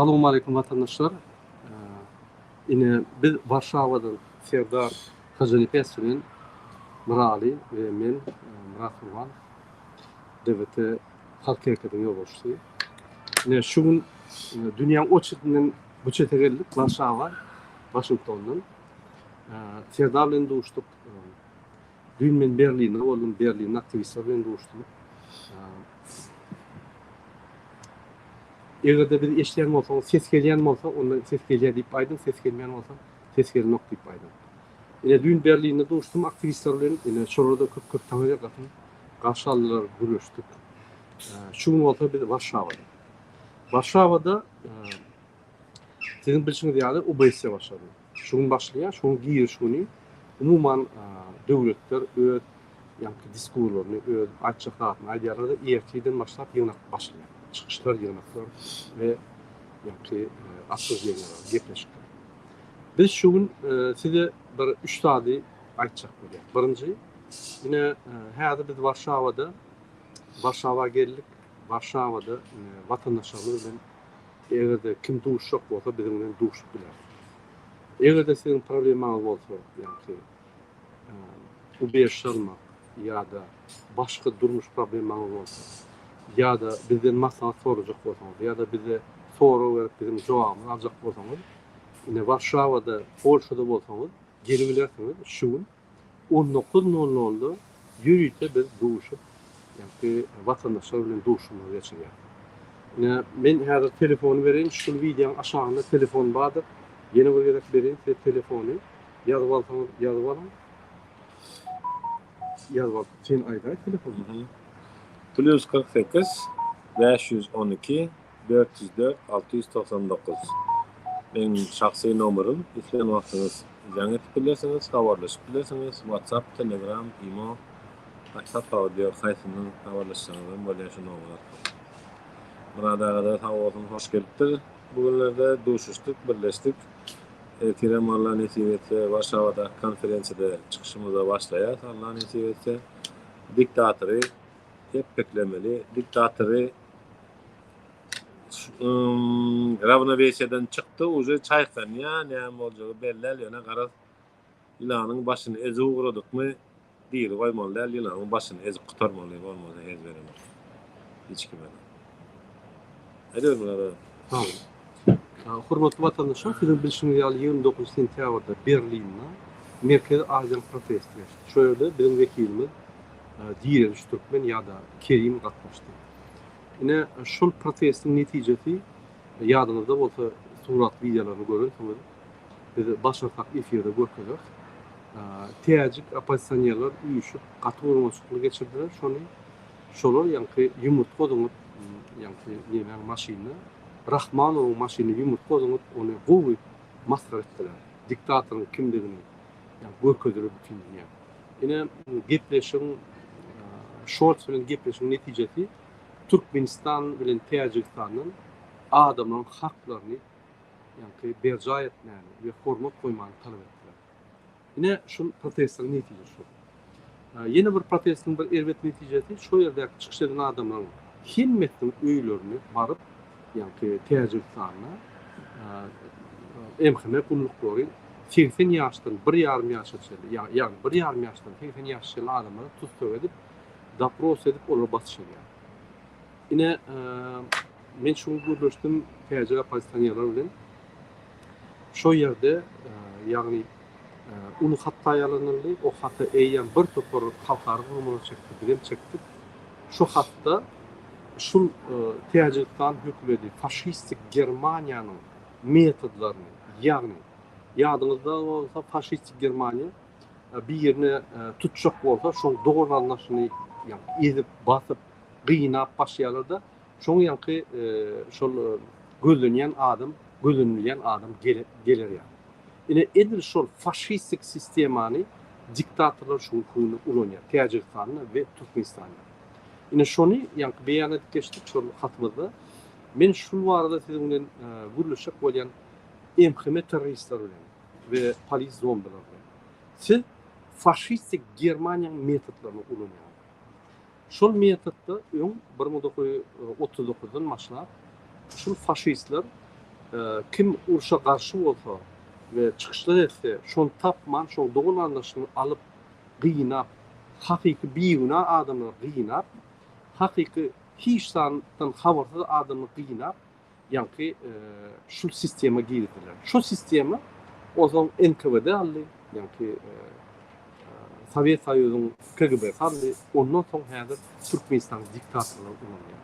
Salowmaleýkim watandaşlar. Ine biz Warşawadan Serdar Hojanepes bilen Myraly we men Myrat Gurbanow DWT Halk hereketiniň ýolbaşçysy. Ine şu gün dünýäň o çetinden bu çete geldik Warşawa, Waşingtondan. Serdar bilen duşduk. Düýn men Berlinde boldum, Berlinde aktiwistler bilen duşdum. Eger-de bizi eşidýän bolsaňyz, ses gelýän bolsa, onda ses gelýär diýip aýdyň, ses gelmeýän bolsa, ses gelenok diýip aýdyň. Ine düýn Berlinde duşdum aktiwistler bilen, ine şolara-da köp-köp taňryýalkasyn. Garşy aldylar, gürleşdik. Şu gün bolsa biz Warşawada. Warşawada siziň bilşiňiz ýaly UBS başlady. Şu gün başlaýar, şu gün giriş güni. Umuman döwletler öz ýaňky diskurlaryny, öz aýtjak zadyny aýdýarlar-da, ertirden başlap ýygnak başlaýar. Çykyşlar, ýygnaklar we ýaňky obsуждeniýalar, gepleşikler. Biz şu gün size bir üç zady aýtjak bolýas. Birinji, ine häzir biz Warşawada, Warşawa geldik. Warşawada watandaşlarymyz bilen Eger-de kim duşjak bolsa biziň bilen duşup biler. Eger-de siziň problemaňyz bolsa, ýagny ubežişe almak ýa-da başga durmuş problemaňyz bolsa, ýa-da bizden maslahat sorajak bolsaňyz, ýa-da bize sorag berip biziň jogabymyzy aljak bolsaňyz, ine Warşawada, Polşada bolsaňyz gelibilersiňiz şu gün. 19 nol nolda ýörite biz duşup, ýagny watandaşlar bilen duşuşmagy geçirýäris. Ine, men häzir telefony bereýin, şul wideoň aşagynda telefon bardyr. Ýene bir gezek bereýin size telefony. Ýazyp alsaňyz, ýazyp alyň. Ýazyp al. Sen aýdaý telefony. Plýus 48 512 404 699 Meň şahsy nomerym, islän wagtyňyz jaň edip bilersiňiz, habarlaşyp bilersiňiz, WhatsApp, Telegram, Imo, tapawudy ýok, haýsyndan habarlaşsaňyzam bolýar şu nomer arkaly. Myrat agada sag bolsun hoş gelipdir. Bu günlerde duşuşdyk, birleşdik. Ertirem Alla nesip etse Warşawadaky konferensiýada çykyşymyza başlaýas Alla nesip etse. Diktatory epgeklemeli, diktatory Rawnowesiýadan çykdy, uje çaýkanýa, näme boljagy belli däl, ýöne garaz, ýylanyň başyny ezip ugradykmy, diri goýmaly däl, ýylanyň başyny ezip gutarmaly, bolmasa hez berenok hiç kime-de. Aýdyber Myrat aga. Sag boluň. Hormatly watandaşlar, siziň bilşiňiz ýaly 29 sentýabrda Berlinde Merkezi Aziýanyň protesti geçdi. Şo ýerde biziň wekilimiz Direliş Türkmen ýa-da Kerim gatnaşdy. Ine, şol protestiň netijesi, ýadyňyzda bolsa surat wideolaryny görensiňiz, biz başarsak efirde görkezeris. Täjik oppozisionerler üýşüp gaty guramaçylykly geçirdiler şony. Şolar ýaňky ýumurtga zyňyp, ýaňky nemäň maşynyna, Rahmanowyň maşynyna ýumurtga zyňyp, ony gowy masgara etdiler. Diktatoryň kimdigini ýaňky görkezdiler bütin dünýä. Ine, gepleşigiň, Şolz bilen gepleşigiň netijesi Türkmenistan bilen Täjigistandan adamlaryň haklaryny ýaňky berjaý etmäni we hormat goýmany talap etdiler. Ine, şul protestleriň netijesi şol. Ýene bir protestiň bir erbet netijesi şo ýerdäki çykyş eden adamlaryň hemmesiniň öýlerine baryp, ýaňky Täjigistanda MHM gulluklary 80 ýaşdan bir ýarym ýaşa çenli, ýagny bir ýarym ýaşdan 80 ýaşa çenli adamlary tussag edip, dopros edip olara basyş edýär. Ine, men şu gün gürleşdim täjik oppozisionerler bilen. Şo ýerde, ýagny uly hat taýýarlanyldy. O hata eýýäm bir topar halkara guramalar çekdi, bizem çekdik. Şo hatda şul Täjigistan hökümeti faşistik Germaniýanyň metodlaryny, ýagny ýadyňyzda bolsa faşistik Germaniýa birini tutjak bolsa şoň dogan-garyndaşyny ýaňky ezip, basyp, gynap başlaýarlar-da, şoň ýaňky şol gözlenýän adam, gözlenilýän adam geler ýaly. Ine edil şol faşistik sistemany diktatorlar şu günki günde ulanýar Täjigistanda we Türkmenistanda. Ine şony ýaňky beýan edip geçdik şol hatymyzda. Men şul barada siziň bilen gürleşjek bolýan MHM terroristler bilen we polis zombiler bilen. Siz faşistik Germaniýanyň metodlaryny ulanýaňyz. Şol metodda öň 1939-dan başlap şul faşistler. Kim urşa garşy bolsa we çykyşlar etse, şony tapman, şoň dogan-garyndaşyny alyp, gynap, hakyky bigünä adamlary gynap, hakyky hiç zatdan habarsyz adamlary gynap, ýaňky şul sistema girizdiler. Şo sistema onsoň NKWD aldy, ýaňky Sowet Soýuzyň KGB-si aldy, ondan soň häzir Türkmenistanyň diktatorlary ulanýar.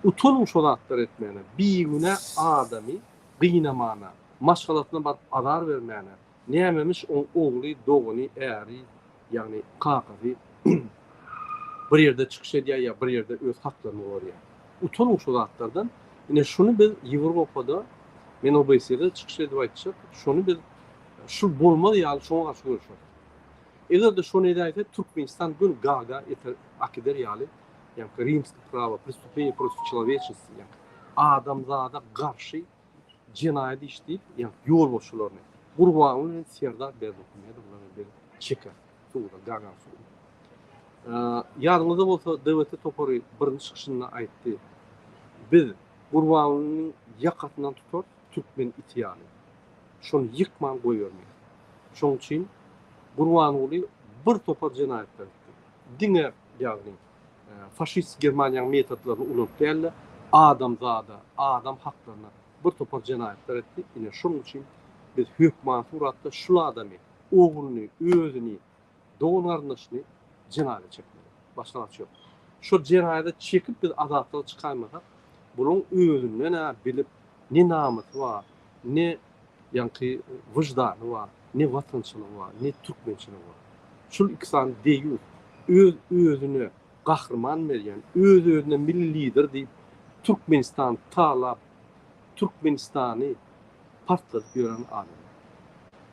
Utanyň şo zatlary etmäne, bigünä adamy gynamana, maşgalasyna baryp azar bermäne, Nämemiş oň ogly, dogany, äri, ýagny kakasy bir ýerde çykyş edýär ýa bir ýerde öz haklaryny gorýar. Utanyň şu zatlardan. Ine şuny biz Ýewropada, men OBSE-de çykyş edip aýtjak, şony biz şu bolmaz ýaly şoňa garşy göreşeris. Eger-de şony edäýse Türkmenistan göni Gaaga eter, akider ýaly, ýaňky rimskiý prawo, prestupeniýe protiv çelowečesti, ýaňky adamzada garşy jenaýat iş diýip, ýagny ýolbaşçylaryny Gurbanguly bilen Serdar Berdimuhamedowlary biz çekeris suda, Gagan sudy. Ýadyňyzda bolsa DWT topary birinji çykyşynda aýtdy. Biz Gurbangulynyň ýakasyndan tutarys türkmen iti ýaly. Şony ýykman goýbermeris. Şonuň üçin Gurbanguly bir topar jenaýatlar etdi. Diňe ýagny faşist Germaniýanyň metodlaryny ulanyp däl-de, adamzada, adam haklaryna bir topar jenaýatlar etdi. Ine, şonuň üçin biz hökmany suratda şul adamy, ogluny, özüni, dogan-garyndaşyny jenaýata çekmeli. Başga alaç ýok. Şol jenaýata çekip biz azatlyga çykaýmasak, bulaň özünden-ä bilip ne namysy bar, ne ýaňky wyždany bar, ne watançylygy bar, ne türkmençiligi bar. Şul iki sany deýýus, öz özüne gahryman berýän, öz özüne milli lider diýip Türkmenistany talap, Türkmenistany partladyp ýören adamlar.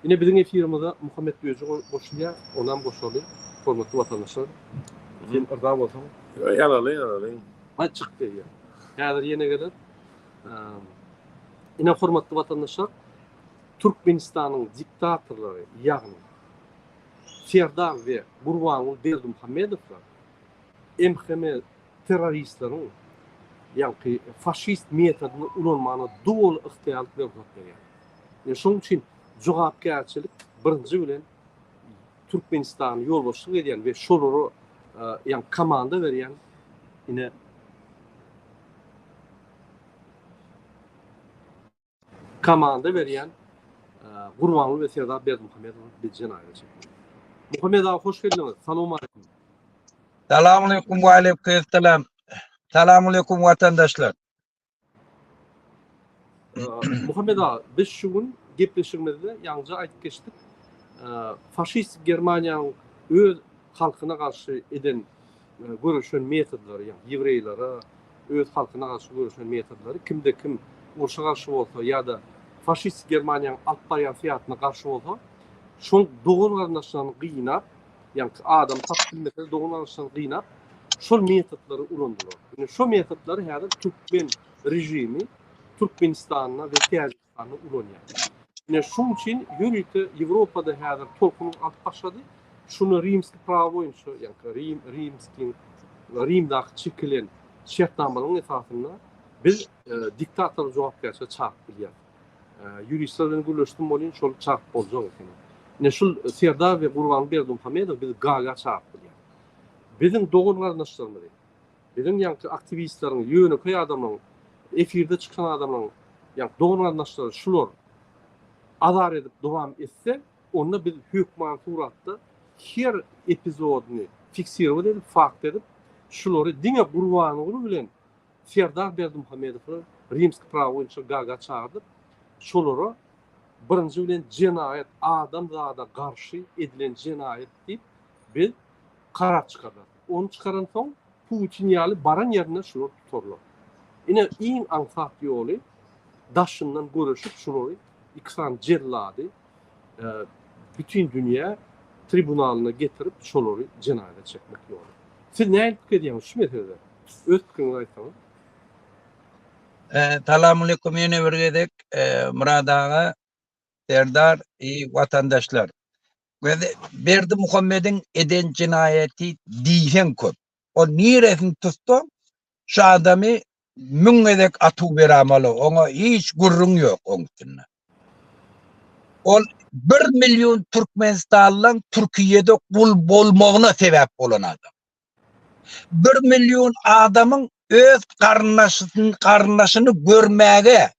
Ine biziň efirimize Muhammet Düýeji goşulýar, onam goşaly, hormatly watandaşlar. Sen yrza bolsaň. Alaly, alaly. Aý çykdy eýýäm. Häzir ýene geler. Ine hormatly watandaşlar, Türkmenistanyň diktatorlary, ýagny Serdar we Gurbanguly Berdimuhamedowlar MHM terroristleriň ýaňky faşist metodyny ulanmagyna doly ygtyýarlyk we rugsat berýär. Ine şonuň üçin jogapkärçilik birinji bilen Türkmenistany ýolbaşçylyk edýän we şolara ýaňky komanda berýän ine komanda berýän Gurbanguly we Serdar Berdimuhamedowy biz jenaýata çekmeli. Muhammet aga hoş geldiňiz. Salowmaleýkim. Salamaleýkum we aleýkum Salamaleýkum watandaşlar. Muhammet aga, biz şu gün gepleşigimizde ýaňja aýdyp geçdik. Faşist Germaniýanyň öz halkyna garşy eden göreşen metodlary, ýagny ýewreýlere öz halkyna garşy göreşen metodlary, kimde kim urşa garşy bolsa ýa-da faşistik Germaniýanyň alyp barýan syýasatyna garşy bolsa, şoň dogan-garyndaşlaryny gynap, ýagny adam tapyp bilmese dogan-garyndaşlaryny gynap, şol metodlary ulandylar. Indi şo metodlary häzir türkmen režimi Türkmenistanda we Täjigistanda ulanýar. Ine şoň üçin ýörite Ýewropada häzir tolkun alyp başlady. Şuny rimski prawo boýunça, ýagny Rim, rimskiň, Rimdaky çekilen şertnamalaryň esasynda biz diktatory jogapkärçilige çagyryp bilýäris. Ýuristler bilen gürleşdim welin şol çagyryp boljak ekeni. Ine şul Serdar we Gurbanguly Berdimuhamedow biz Gaaga çagyryp bilýäris. Biziň dogan-garyndaşlarymyzy, biziň ýaňky aktiwistleriň, ýönekeý adamlaryň, efirde çykan adamlaryň ýaňky dogan-garyndaşlary şular azar edip dowam etse, onda biz hökman suratda her epizodyny fiksirowat edip, fakt edip, şulary diňe Gurbanguly bilen Serdar Berdimuhamedowy rimski prawo boýunça Gaaga çagyrdyp, şolara birinji bilen jenaýat, adamzada garşy edilen jenaýat diýip biz karar çykararys. Ony çykaransoň Putin ýaly baran ýerinde şulary tutarlar. Ine iň aňsat ýoly daşyndan göreşip şulary iki sany jellady bütin dünýä tribunalyna getirip şolary jenaýata çekmek ýoly. Siz nähili pikir edýäňiz şu meselede? Öz pikiriňizi aýtsaňyz. Salamaleýkum ýene bir gezek Myrat aga, Serdar i watandaşlar. Berdimuhamediň eden jenaýaty diýseň köp. Ol niresini tutsaň şu adamy. Müň gezek atuw beramaly, oňa hiç gürrüň ýok oň üstünde. Ol bir million türkmenistanlyň Türkiýede gul bolmagyna sebäp bolan adam. Bir million adamyň öz garyndaşyny garyndaşyny görmäge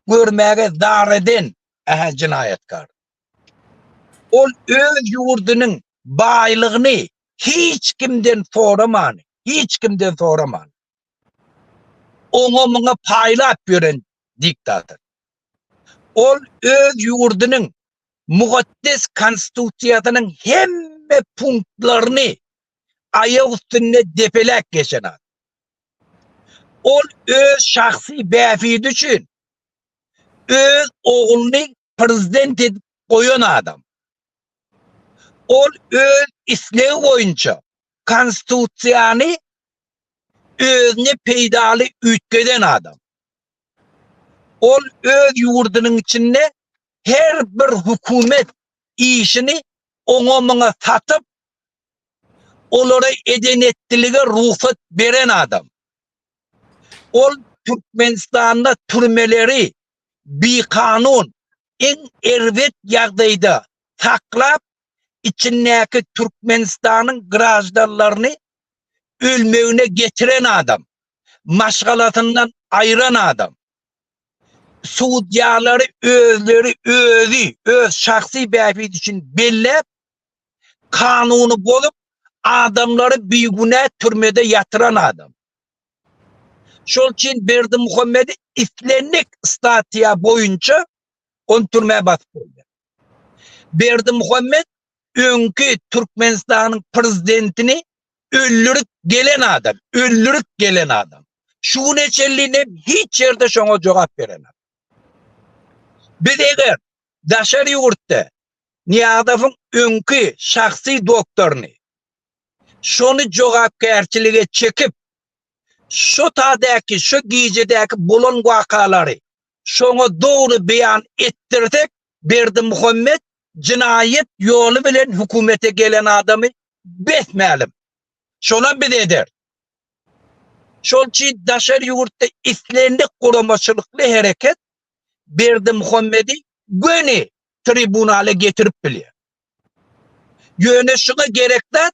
görmäge zar eden ähä jenaýatkar. Ol öz ýurdunyň baýlygyny hiç kimden soraman, hiç kimden soraman oňa muňa paýlap ýören diktator. Ol öz ýurdunyň mukaddes konstitusiýasynyň hemme punktlaryny aýak üstünde depeläp geçen adam. Ol öz şahsy bähbidi üçin öz ogluny prezident edip goýan adam. Ol öz islegi boýunça konstitusiýany özüne peýdaly üýtgeden adam. Ol öz ýurdunyň içinde her bir hökümet işini oňa-muňa satyp, olara eden-etdilige rugsat beren adam. Ol Türkmenistanda türmeleri bikanun, iň erbet ýagdaýda saklap, içindäki Türkmenistanyň graždanlaryny ölmegine getiren adam, maşgalasyndan aýran adam. Sudýalary özleri özi öz şahsy bähbidi üçin belläp, kanuny bozup, adamlary bigünä türmede ýatyran adam. Şol üçin Berdimuhamedi islendik statýa boýunça ony türmä basyp bolýar. Berdimuhamet öňki Türkmenistanyň prezidentini öldürip gelen adam, öldürip gelen adam. Şu güne çenli nem hiç ýerde şoňa jogap berenok. Biz eger daşary ýurtda Nyýazowyň öňki şahsy doktoryny şony jogapkärçilige çekip, şo tadäki, şo gijedäki bolan wakalary şoňa dogry beýan etdirsek, Berdimuhamet jenaýat ýoly bilen hökümete gelen adamy bes-mälim. Şonam biz ederis. Şol üçin daşary ýurtda islendik guramaçylykly hereket Berdimuhamedi göni tribunala getirip bilýär. Ýöne şuňa gerek zat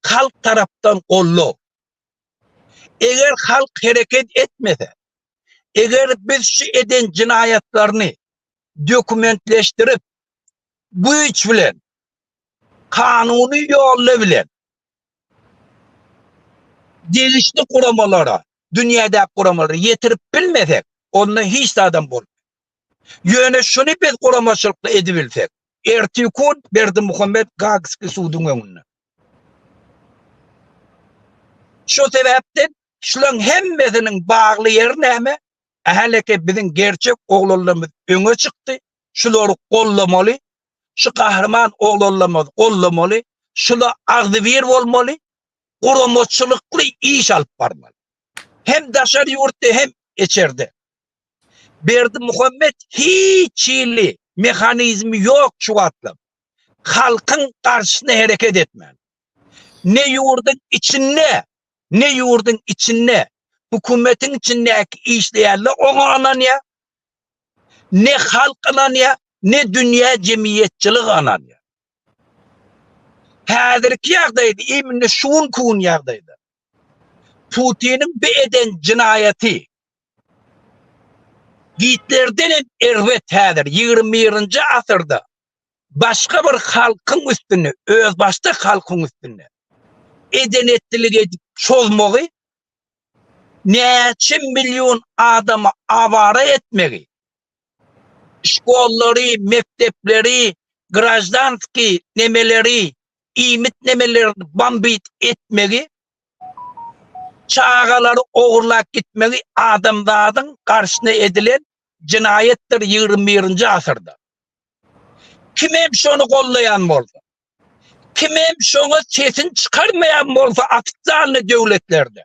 halk tarapdan goldaw. Eger halk hereket etmese, eger biz şu eden jenaýatlaryny dokumentleşdirip, güýç bilen, kanuny ýolla bilen degişli guramalara, dünýädäki guramalara ýetirip bilmesek, onda hiç zadam bolmaz. Ýöne şuny biz guramaçylykly edibilsek, ertir-kun Berdimuhamet Gaagskiý suduň öňünde. Şu sebäpden şularyň hemmesiniň bagly ýeri näme? Häleke biziň gerçek oglanlarymyz öňe çykdy, şulary gollamaly, şu gahryman oglanlarymyzy gollamaly, şula agzybir bolmaly, guramaçylykly iş alyp barmaly. Hem daşary ýurtda hem içerde. Berdimuhamet hiç hili mehanizmi ýok şu wagtlar. Halkyň garşysyna hereket etmän. Ne ýurduň içinde, ne ýurduň içinde, hökümetiň içindäki işleýänler oňa ynanýar, ne halk ynanýar, ne dünýä jemgyýetçiligi ynanýar. Häzirki ýagdaýda, imенно şu günki gün ýagdaýda Putiniň bu eden jenaýaty Gitlerden hem erbet häzir 21-nji asyrda başga bir halkyň üstünde, özbaşdak halkyň üstünde eden-etdilik edip çozmagy, näçe million adamy awara etmegi, şkollary, mekdepleri, graždanskiý nemeleri, iýmit nemelerini bombit etmegi, çagalary ogurlap gitmegi adamzadyň garşyna edilen jenaýatdyr 21-nji asyrda. Kim hem şony gollaýan bolsa, kim hem şoňa sesini çykarmaýan bolsa ofitsialny döwletlerde,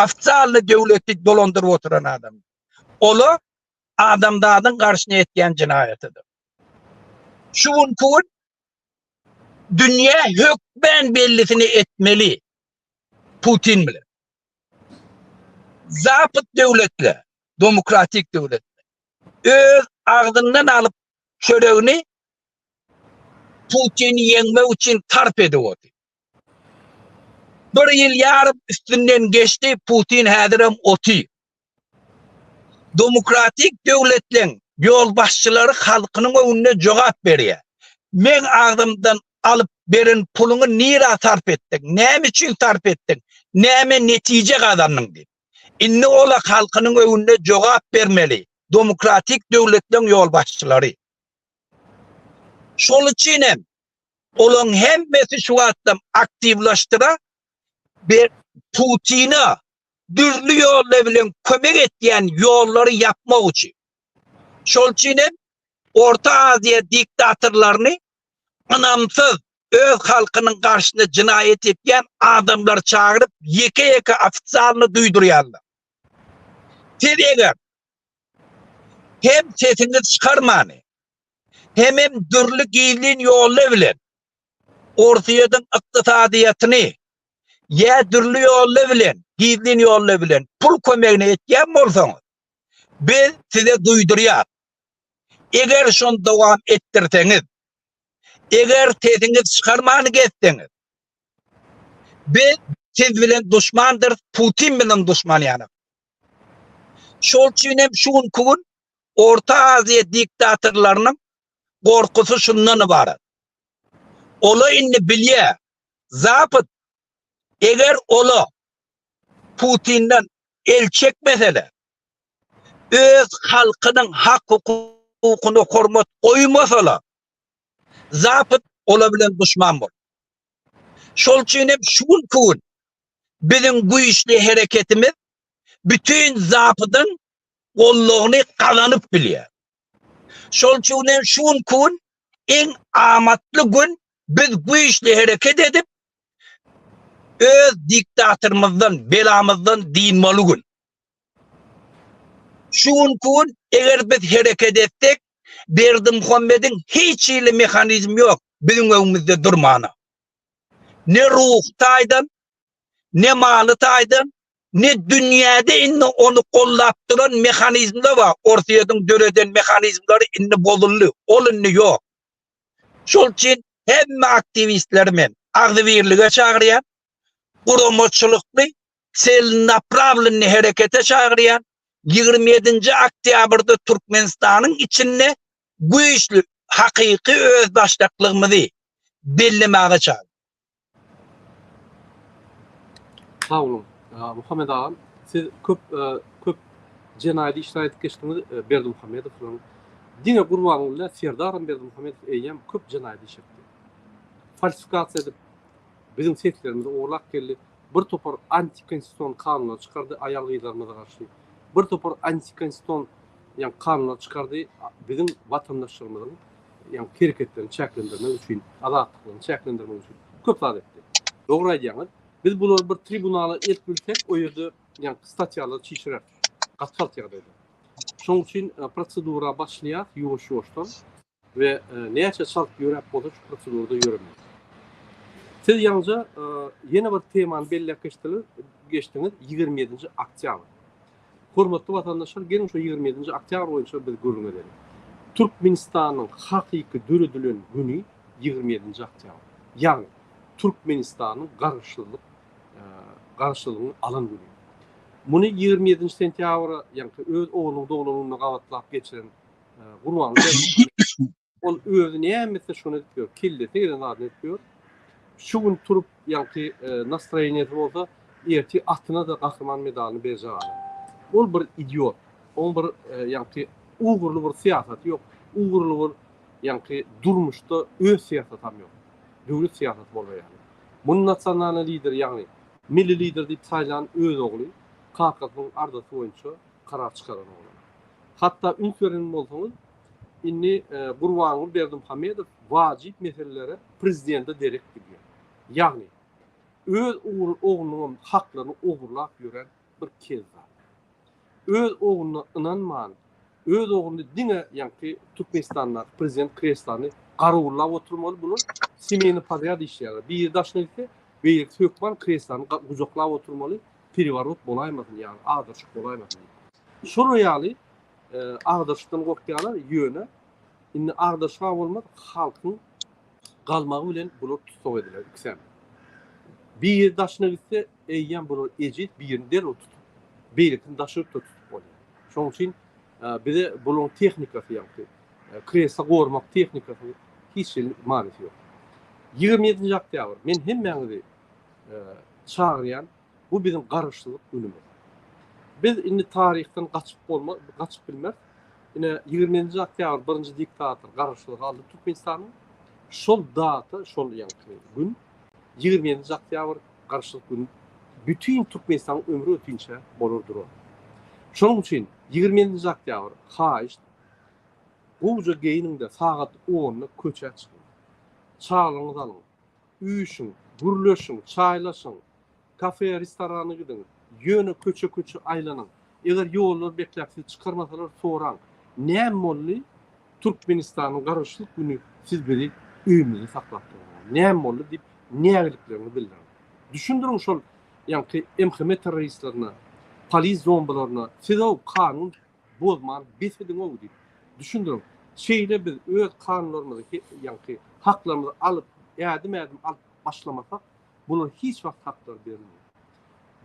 ofitsialny döwleti dolandyryp oturan adam, ola adamzadyň garşyna etýän jenaýatydyr. Şu günki gün dünýä hökmän bellisini etmeli Putin bilen. Zapad döwletler, demokratik döwletler öz agzyndan alyp çöregini Putini ýeňmek üçin sarp edip otyr. Bir ýyl ýarym üstünden geçdi, Putin häzirem otyr. Demokratik döwletleň ýolbaşçylary halkynyň öňünde jogap berýär. Meň agzymdan alyp beren puluňy nirä sarp etdiň, näme üçin sarp etdiň, näme netije gazandyň diýip. Indi ola halkynyň öňünde jogap bermeli, demokratik döwletleň ýolbaşçylary. Şol üçin hem olaň hemmesi şu wagtdan aktiwlaşdyra Putine dürli ýollar bilen kömek etýän ýollary ýapmak üçin. Şol üçin hem Orta Aziýa diktatorlaryny ynamsyz, öz halkynyň garşysyna jenaýat etýän adamlary çagyryp ýeke-ýeke ofitsialny duýdurýarlar. Siz eger hem sesiňizi çykarmany, hemem dürli gizlin ýollar bilen Orsýetiň ykdysadyýetini ýa dürli ýollar bilen, gizlin ýollar bilen pul kömegini etýän bolsaňyz, biz size duýdurýas. Eger şony dowam etdirseňiz, eger sesiňizi çykarmany gezseňiz, biz siz bilen duşmandyrys, Putin bilen duşman ýaly. Şol üçin hem şu günki gün Orta Aziýa diktatorlarynyň gorkusy şundan ybarat. Ola indi bilýär, Zapad eger ola Putinden el çekmeseler, öz halkynyň hak-hukukyna hormat goýmasalar, Zapad ola bilen duşman bolar. Şol üçin hem şu günki gün biziň güýçli hereketimiz bütin Zapadyň goldawyny gazanyp bilýär. Şol üçin hem şu günki gün iň amatly gün biz güýçli hereket edip öz diktatorymyzdan, belamyzdan dynmaly gün. Şu günki gün eger biz hereket etsek, Berdimuhamediň hiç hili mehanizmi ýok biziň öňümizde durmana. Ne ruhy taýdan, ne maly taýdan, ne dünýäde indi ony gollap duran mehanizmler bar. Orsýetiň döreden mehanizmleri indi bozuldy. Ol indi ýok. Şol üçin hemme aktiwistleri men agzybirlige çagyrýan, guramaçylykly, celnapravlenny herekete çagyrýan. 27-nji oktýabrda Türkmenistanyň içinde güýçli hakyky özbaşdaklygymyzy bellemäge çagyrýan. Sag boluň. Muhammet agam, siz köp köp jenaýat işler aýdyp geçdiňiz Berdimuhamedow bilen. Diňe Gurbanguly däl, Serdaram Berdimuhamedow eýýäm köp jenaýat iş etdi. Falsifikasiýa edip biziň seslerimizi ogurlap geldi. Bir topar antikonstitusion kanunlar çykardy aýal-gyzlarymyza garşy. Bir topar antikonstitusion ýa kanunlar çykardy biziň watandaşlarymyzyň ýagny hereketlerini çäklendirmek üçin, azatlyklaryny çäklendirmek üçin köp zat etdi. Dogry aýdýaňyz. Biz bulary bir tribunala eltip bilsek, o ýerde ýagny statýalary çişirer. Gaty çalt ýagdaýda. Şonuň üçin e, prosedura başlaýar ýuwaş-ýuwaşdan we e, näçe çalt ýöräp bolsa şu prosedurada ýöremeli. Siz ýaňja e, ýene bir temany belläp geçdiňiz, geçdiňiz 27-nji oktýabr. Hormatly watandaşlar, geliň şu 27-nji oktýabr boýunça biz gürrüň edeliň. Türkmenistanyň hakyky döredilen güni 27-nji oktýabr. Ýagny Türkmenistanyň garaşsyzlyk garaşsyzlygyny alan güni. Muny 27-nji sentýabra, ýagny öz oglunyň doglan gününe gabatlap geçiren Gurbanguly Berdimuhamedow Ol özi näme etse şony edip ýör. Kellesine gelen zadyny edip ýör. Şu gün turup ýaňky nastroýeniýesi bolsa ertir atyna-da gahryman medalyny berjek adam. Ol bir idiot. Oň bir ýaňky ugurly bir syýasaty ýok. Ugurly bir ýaňky durmuşda öz syýasatam ýok. Döwlet syýasaty bolar ýaly. Muny nasionalnyý lider ýagny milli lider diýip saýlan öz ogly kakasynyň arzasy boýunça karar çykaran oglan. Hatda üns beren bolsaňyz Indi Gurbanguly Berdimuhamedow wajyp meselelere prezidente derek gidýär. Ýagny, öz oglunyňam haklaryny ogurlap ýören bir kezzap. Öz ogluna ynanman, öz ogluny diňe ýaňky Türkmenistandaky prezident kreslany garawullap oturmaly, bular semeýny podrýad işleýärler. Biri daşyna gitse, beýlekisi hökman kreslany gujaklap oturmaly. Pereworot bolaýmasyn ýagny agdaryşyk bolaýmasyn diýip. Şolar ýaly agdaryşykdan gorkýarlar ýöne indi agdaryşyk bolmaz halkyň galmagy bilen bular tussag ediler ikisem. Biri daşyna gitse eýýäm bular ejiz birini derrew tutup beýlekisini daşary ýurtda tutup bolýar. Şonuň üçin bize bularyň tehnikasy ýagny kreslo gormak tehnikasy hiç hili manysy ýok. 27-nji oktýabr men hemmäňizi çagyrýan bu biziň garaşsyzlyk günümiz. Biz indi taryhdan gaçyp bolmaz, gaçyp bilmeris. Ine 27-nji oktýabr birinji diktator garaşsyzlygy aldy Türkmenistanyň. Şol data, şol ýaňky gün 27-nji oktýabr garaşsyzlyk güni bütin Türkmenistanyň ömri ötinçä bolar durar. Şonuň üçin 27-nji oktýabr haýyşt gowja geýiniňde sagat 10-da köçä çykyň. Çagalaryňyzy alyň. Üýşüň, gürleşiň, çaýlaşyň, kafe, restorana gidiň, ýöne köçe-köçe aýlanyň. Eger ýollar bekläp sizi çykarmasalar soraň, näme boldy, Türkmenistanyň Garaşsyzlyk güni siz bizi öýümizde saklap durdyňyz, näme boldy diýip nägilikleriňizi bildiriň. Düşündiriň şol ýaňky MHM terroristlerine, polis zombalaryna siz-ow kanun bozman bes ediň-ow diýip düşündiriň. Şeýle biz öz kanunlarymyzy ýaňky haklarymyzy alyp ädim-ädim alyp başlamasak bular hiç wagt haklar berilmeýär.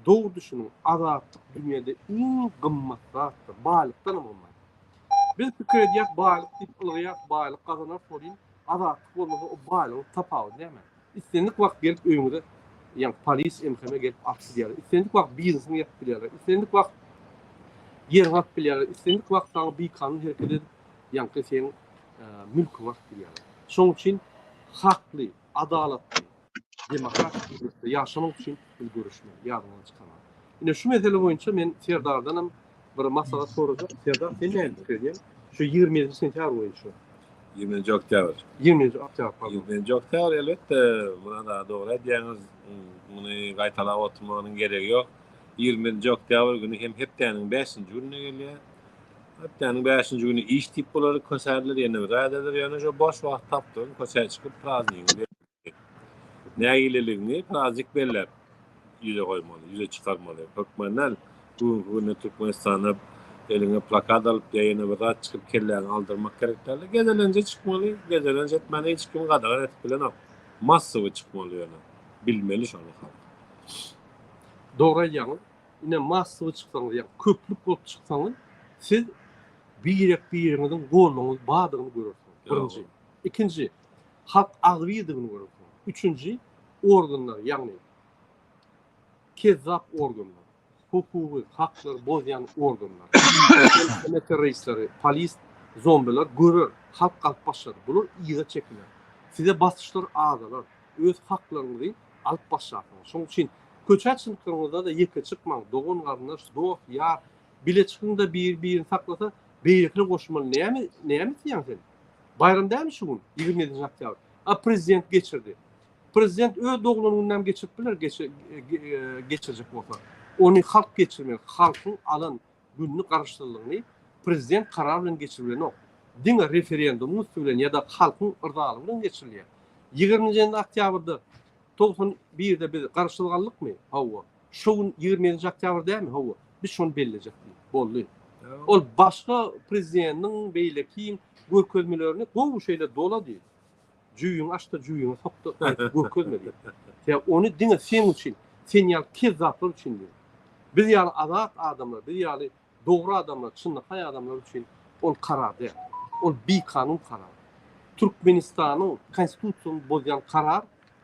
Dogry düşüniň azatlyk dünýede iň gymmat zatdyr, baýlykdanam gymmat. Biz pikir edýäs baýlyk diýip ylgaýas baýlyk gazanarys welin azatlyk bolmasa o baýlygyň tapawudy näme? Islendik wagt gelip öýüňize ýa polis MHM gelip alyp gidýärler. Islendik wagt biznesiňi ýapyp bilýärler. Islendik wagt ýeriňi alyp bilýärler. Islendik wagt saňa bikanun hereket edip, ýaňky seň mülküňi alyp bilýärler. Şonuň üçin hakly, adalatly, demokratik döwletde ýaşamak üçin biz göreşmeli. Ýadyňyzdan çykarmaň. Ine şu mesele boýunça men Serdardan hem bir maslahat sorajak. Serdar sen näme pikir edýäň? Şu 27 sentýabr boýunça. 27 oktýabr. 27 oktýabr, pardon. 27 oktýabr elbetde, Myrat aga dogry aýdýaňyz. Muny gaýtalap oturmagynyň geregi ýok. 27 oktýabr güni hem hepdäniň 5-nji gününe gelýär. Hepdäniň 5-nji güni iş diýip bolar, kösärler, ýene bir zat eder. Ýöne şo boş wagt tapdygyň köçä çykyp praznigiňi bellemeli. Nägileligiňi praznik belläp ýüze goýmaly, ýüze çykarmaly. Hökman däl, bu günki günde Türkmenistanda eliňe plakat alyp ýa ýene bir zat çykyp kelläňi aldyrmak gerek däl. Gezelenje çykmaly, gezelenç etmäni hiç kim gadagan edip bilenok. Massowy çykmaly ýöne. Bilmeli şony halk. Dogry aýdýaňyz. Ine massowy çyksaňyz, ýa köplük bolup çyksaňyz, siz birek-biriňiziň gollugyňyz bardygyny görersiňiz. Birinji. Ikinji, halk agzybirdigini görersiňiz. Üçünji, organlar, ýagny kezzap organlar, hukugy, haklary bozýan organlar, MHM terroristleri, polis zombiler görer, halk galyp başlar, bular yza çekiler. Size basyşlar azalar, öz haklaryňyzy alyp başlarsyňyz. Şonuň üçin köçä çykyňyzda-da ýeke çykmaň, dogan-garyndaş, dost, ýar bile çykyň-da biri-birini saklasa, beýlekiler goşulmaly. Näme, näme isleýäň sen? Baýram dälmi şu gün, 27-nji oktýabr? A prezident geçirdi. Prezident öz doglan gününem geçirip biler, geçirjek bolsa. Ony halk geçirmeli. Halkyň alan gününi, garaşsyzlygyny prezident karar bilen geçirilenok. Diňe referendumyň üsti bilen ýa-da halkyň yrzalygy bilen geçirilýär. 27-nji oktýabrda 91-de biz garaşsyzlyk aldykmy? Hawa. Şo gün 27-nji oktýabr dälmi? Hawa. Biz şony bellejek diýip. Boldy. Ol başga prezidentiň, beýlekiň görkezmelerini gowy şeýle dola diýip. Jüýüňi aç-da jüýüňe sok-da gaýdyp görkezme diýip. Sebäbi ony diňe seň üçin, sen ýaly kezzaplar üçin diýip. Biz ýaly azat adamlar, biz ýaly dogry adamlar, çynlakaý adamlar üçin ol karar däl. Ol bikanun karar. Türkmenistanyň Konstitusiýasyny bozýan karar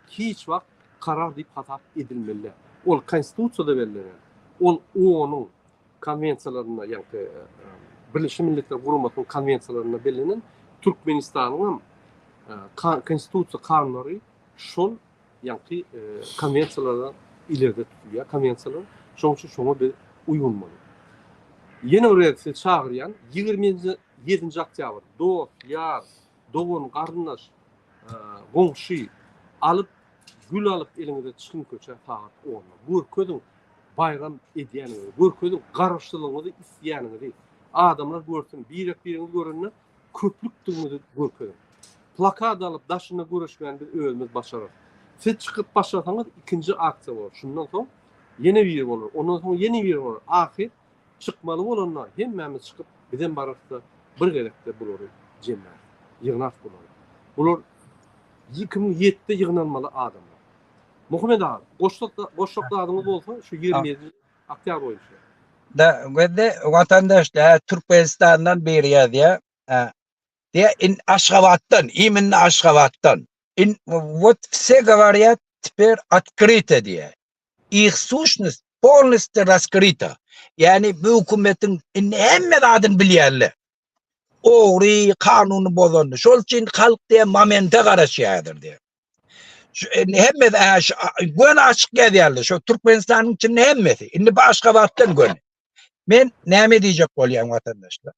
hiç wagt karar diýip hasap edilmeli däl. Ol Konstitusiýada bellenen. Ol OON-yň konwensiýalarynda, ýagny Birleşen Milletler Guramasynyň konwensiýalarynda bellenen Türkmenistanyň hem konstitusiýa kanunlary şol ýagny konwensiýalara ileride tutulýar, konwensiýalar. Şonuň üçin şoňa biz uýulmaly. Ýene bir gezek sizi çagyrýan, 27-nji oktýabr dost, ýar, dogan, garyndaş, goňşy alyp, gül alyp eliňize çykyň köçä sagat onda. Görkeziň baýram edýäniňizi, görkeziň garaşsyzlygyňyzy isleýäniňizi. Adamlar görsün, birek-biriňizi görende köplükdigiňizi görkeziň. Plakat alyp daşynda göreşmäni biz özümiz başararys. Siz çykyp başlasaňyz ikinji aksiýa bolar. Şundan soň. Ýene biri bolar. Ondan soň ýene biri bolar. Ahyr çykmaly bolanda hemmämiz çykyp, bizem bararys-da, bir gezekde bulary jemläris. Ýygnarys bulary. Bular 2007-de ýygnalmaly adamlar. Muhammet aga, goşsak goşjak zadyňyz bolsa şu 27 oktýabr boýunça. Da, gözde watandaş da Türkmenistandan biri ýazýar. Diýä in Aşgabatdan, imенно Aşgabatdan. In вот все говорят теперь открыто diýä. Их сущность полностью раскрыта. Ýani bu hökümetiň indi hemme zadyny bilýärler. Ogry, kanuny bozandy. Şol üçin halk diýä momente garaşýardyr diýä. Şu indi hemme göni açyk ýazýarlar. Şu Türkmenistanyň içinde hemmesi. Indi bu Aşgabatdan göni. Men näme diýjek bolýan watandaşlar?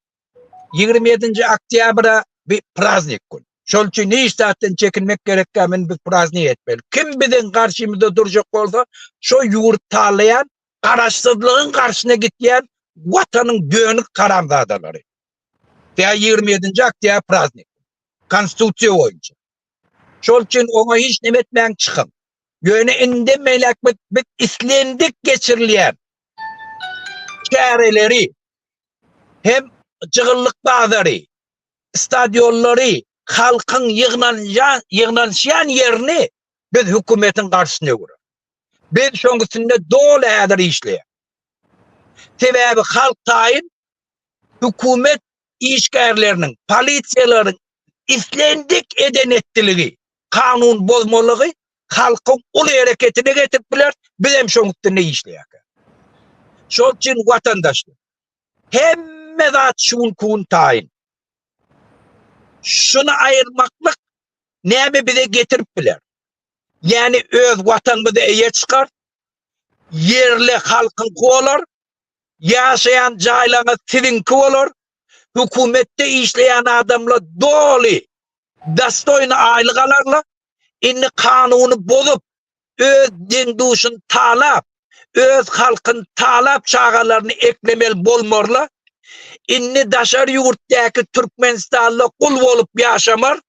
27-nji oktýabra bir praznik gün. Şol üçin hiç zatdan çekinmek gerekkä, men biz praznik etmeli. Kim biziň garşymyzda durjak bolsa, şo ýurt talaýan, garaşsyzlygyň garşyna gitýän watanyň dönük haramzadalary. Tä 27-nji oktýabr praznik. Konstitusiýa boýunça. Şol üçin oňa hiç neme etmäň çykyň. Ýöne indi beýläk biz, biz islendik geçirilýän çäreleri hem jygyllyk bazary, stadionlary, halkyň ýygnanýan, ýygnanyşýan ýerini biz hökümetiň garşysyna öwürer. Biz şoň üstünde doly häzir işleýär. Sebäbi halk taýyn hökümet işgärleriniň, polisiýalaryň islendik eden etdiligi, kanun bozmalygy halkyň uly hereketine getirip biler, biz hem şoň üstünde işleýäris. Şol üçin watandaşlar, hemme zat şu gün kun taýyn. Şuny aýyrmaklyk näme bize getirip biler? Ýani öz watanymyza eýe çykar, ýerli halkyňky bolar, ýaşaýan jaýlaryňyz siziňki bolar, hökümetde işleýän adamlar doly dostoýny aýlyk alarlar, indi kanuny bozup, öz deň-duşuny talap, öz halkyny talap çagalaryny eklemeli bolmarlar, indi daşary ýurtdaky türkmenistanly gul bolup ýaşamar,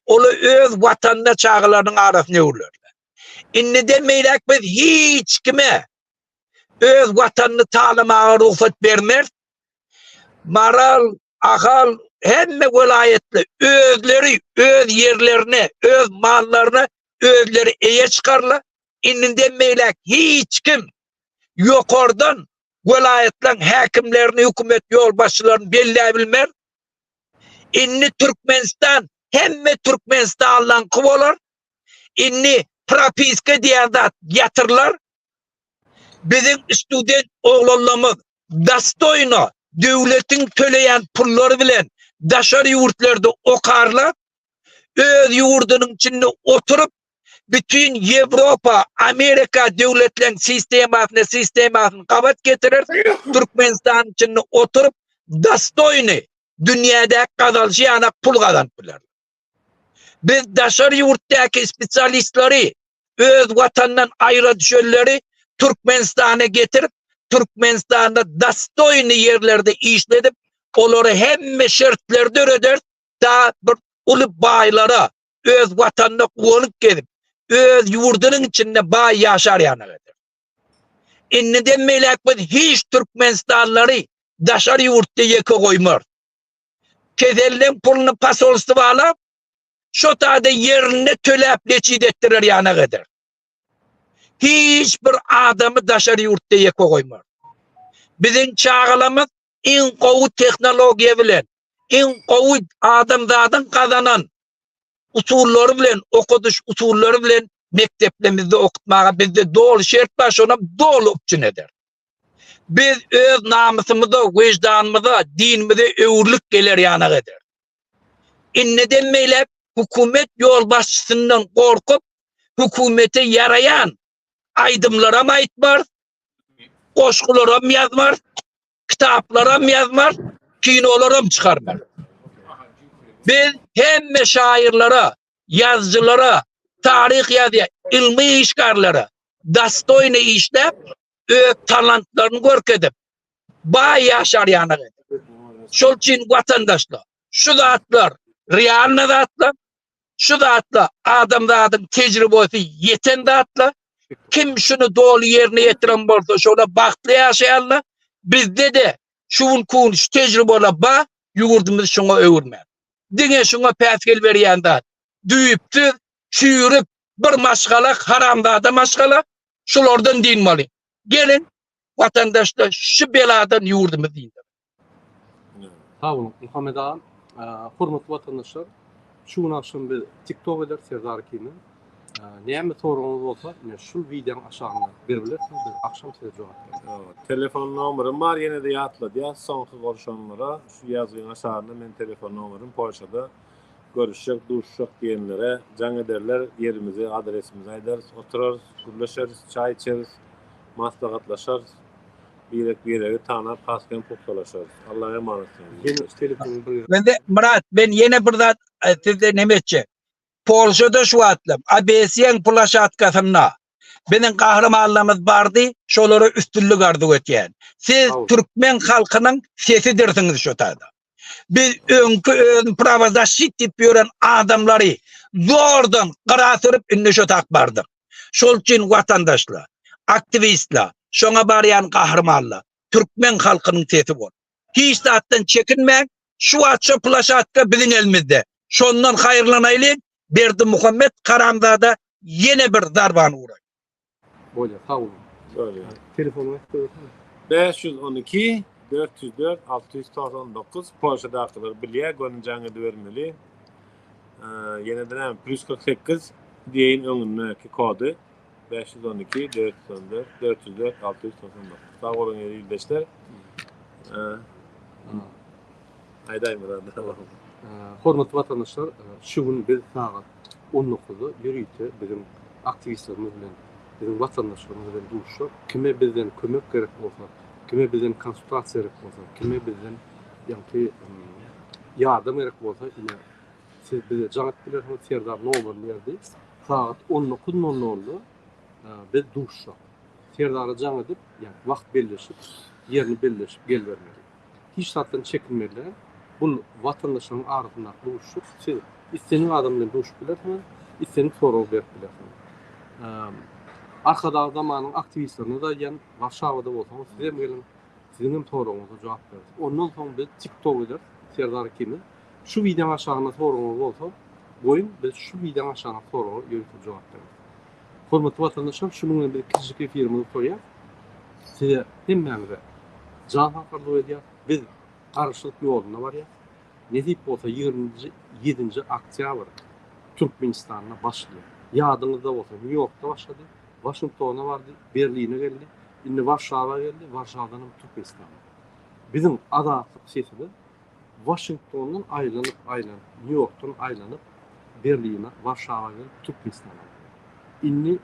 olar öz watanyna çagalarynyň arasyna öwrülerler. Indiden beýläk biz hiç kime öz watanyny talamaga rugsat bermeris. Maral, Ahal, hemme welaýatly özleri öz ýerlerine, öz mallaryna özleri eýe çykarlar. Indiden beýläk hiç kim ýokardan welaýatlaryň häkimlerini, hökümet ýolbaşçylaryny belläbilmer. Indi Türkmenistan hemme türkmenistanlyňky bolar. Indi propiska diýen zat ýatyrylar. Biziň student oglanlarymyz dostoýno döwletiň töleýän pullary bilen daşary ýurtlarda okarlar. Öz ýurdunyň içinde oturyp bütin Ýewropa, Amerika döwletleň sistemasyna sistemasyny gabat getirer. Türkmenistanyň içinde oturyp dostoýny dünýädäki gazalşy ýanak pul gazanyp biler. Biz daşary ýurtdaky spesialistleri öz watandan aýra düşenleri Türkmenistana getirip, Türkmenistanda dostoýny ýerlerde işledip, olara hemme şertleri dörederis, da bir uly baýlara öz watanyna guwanyp gezip, öz ýurdunyň içinde baý ýaşar ýanak eder. Indiden beýläk biz hiç türkmenistanlary daşary ýurtda ýeke goýmarys. Keselden puluny posolstwa alap, şo taýda ýerinde töläp leçit etdirer ýanak eder. Hiç bir adamy daşary ýurtda ýeke goýmarys. Biziň çagalarymyz iň gowy tehnologiýa bilen, iň gowy adamzadyň gazanan usullary bilen, okadyş usullary bilen mekdeplerimizde okutmaga bizde doly şert bar, şonam doly üpjün eder. Biz öz namysymyza, wyždanymyza, dinimize öwrülip geler ýanak eder. Indiden beýläk hökümet ýolbaşçysyndan gorkup, hökümete ýaraýan aýdymlaram aýtmarys, goşgularam ýazmarys, kitaplaram ýazmarys, kinolaram çykarmarys. Biz hemme şaýyrlara, ýazyjylara, taryh ýazýan ylmy işgärlere dostoýny işläp, öz talantlaryny görkezip, baý ýaşar ýanak eder. Şol üçin watandaşlar, şu zatlar realny zatlar, şu zatlar adamzadyň tejribesi ýeten zatlar. Kim şuny doly ýerine ýetiren bolsa, şola bagtly ýaşaýarlar. Bizde-de şu günki gün şu tejribeler bar, ýurdumyzy şoňa öwürmek. Diňe şoňa päsgel berýän zat, düýpsüz, çüýrük bir maşgala, haramzada maşgala, şulardan dynmaly. Geliň, watandaşlar, şu beladan ýurdumyzy dyndyryň. Sag boluň, Muhammet aga. Hormatly watandaşlar, şu gün agşam biz TikTok ederis Serdar ikimiz. Näme soragyňyz bolsa, ine şul wideonyň aşagynda berip bilersiňiz, biz agşam size jogap bereris. Telefon nomerim bar, ýene-de ýatladýas soňky golşanlara, şu ýazgyň aşagynda meniň telefon nomerim Polşada görüşjek, duşuşjak diýenlere jaň ederler, ýerimizi, adresimizi aýdarys, oturarys, gürleşeris, çaý içeris, maslahatlaşarys. Birek-biregi tanap has hem pugtalaşarys. Allaha emanetsiňiz. Ýene telefonyň bir Mende Myrat men ýene bir zat e, sizden neme etjek. Polşada şu wagtlam ABS-iň plaşatkasynda biziň gahrymanlarymyz bardy, şolara üstünlik arzuw etýän. Siz Sag bol. türkmen halkynyň sesidirsiňiz şu taýda. Biz öňki özüni prawozaşit diýip ýören adamlary zordan gyra sürüp indi şu tak bardyk. Şol üçin watandaşlar, aktiwistler, şoňa barýan gahrymanlar, türkmen halkynyň sesi bol. Hiç zatdan çekinmäň, şu wagt şo plaşatka biziň elimizde. Şondan haýyrlanaýlyň, Berdimuhamet haramzada ýene bir zarbany uraý. Bolýar, sag boluň. Bolýar. Telefonyňy aýdyp goýbersene. 512 404 699 Polşadakylar bilýär, göni jaň edibermeli. Ýene-de näme plus 48 diýeýin öňündäki kody 512 414 404 699. Sag boluň ildeşler. Aýdaý Myrat. Hormatly watandaşlar, şu gün biz sagat 19-da ýörite biziň aktiwistlerimiz bilen, biziň watandaşlarymyz bilen duşuşar. Kime bizden kömek gerek bolsa, kime bizden konsultasiýa gerek bolsa, kime bizden ýaňky ýardam gerek bolsa, ine siz bize jaň edip bilersiňiz, Serdar nomerini berdi. Sagat 19:00-da biz duşuşak. Serdara jaň edip, ýa wagt belleşip, ýerini belleşip gelibermeli. Hiç zatdan çekinmeli. Bul watandaşlaryň arasyndaky duşuşyk. Siz islendik adam bilen duşup bilersiňiz, islendik soragy berip bilersiňiz. Arkadag zamanyň aktiwistlerine-de aýdýan, Warşawada bolsaňyz siz hem geliň, siziň hem soragyňyza jogap bereris. Ondan soň biz TikTok ederis, Serdar ikimiz. Şu wideoň aşagynda soragyňyz bolsa, goýuň, biz şu wideoň aşagyndaky soraga ýörite jogap bereris. Hormatly watandaşlar, şunuň bilen biz kiçijik efirimizi gutarýas. Size hemmäňize jan saglyk arzuw edýäs. Biz Garaşsyzlyk ýolunda barýas. Nesip bolsa 27-nji oktýabr Türkmenistanda başlaýar. Ýadyňyzda bolsa Nýu-Ýorkda başlady, Waşingtona bardy, Berline geldi, indi Warşawa geldi, Warşawadan hem Türkmenistana. Biziň azatlyk sesimiz Waşingtondan aýlanyp aýlanyp, Nýu-Ýorkdan aýlanyp, Berline, Warşawa gelip, Türkmenistana geldi. Indi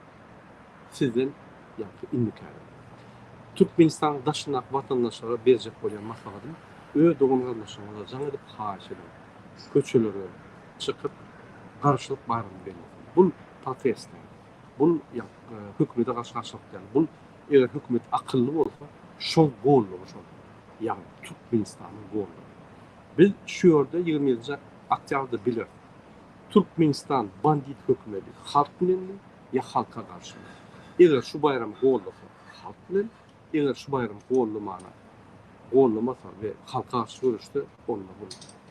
sizden ýaňky indiki ädim. Türkmenistanyň daşyndaky watandaşlara berjek bolýan maslahatym, öz dogan-garyndaşlaryňyza jaň edip haýyş ediň, köçelere çykyp, Garaşsyzlyk baýramyny bellesin. Bul protest däl. Bul hökümete garşy garşylyk däl. Bul eger hökümet akylly bolsa, şoň gollugy şol. Ýagny Türkmenistanyň gollugy. Biz şu ýerde 27-nji oktýabrda bileris. Türkmenistan bandit hökümeti halk bilenmi ýa halka garşymy? Eger şu baýramy gollasa halk bilen, eger şu baýramy gollamana gollamasa we halka garşy göreşse onda bu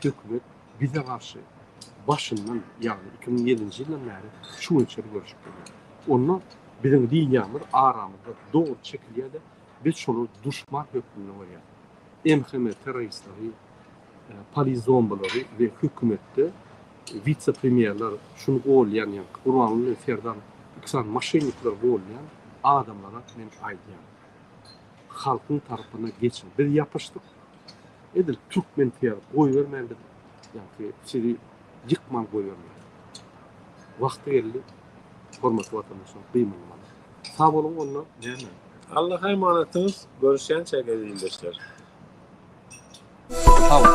hökümet bize garşy başyndan ýagny 2007-nji ýyldan bäri şu güne çenli göreşip gelýär. Onda biziň liniýamyz aramyzda dogry çekilýär-de biz şolary duşman hökmünde görýäris. MHM terroristleri, polizombalary we hökümetde wise-premýerler şuny golýan ýaňky Gurbanguly bilen Serdar iki sany moşennikleri golýan adamlara men aýdýan. Halkyň tarapyna geçiň. Biz ýapyşdyk. Edil türkmen ter goýbermän biz ýaňky sizi ýykman goýbermeris. Wagty geldi. Hormatly watandaşlar gynanmaly. Sag boluň onda näme? Allaha emanetsyňyz görüşýänçäk eziz ildeşler. Sag boluň.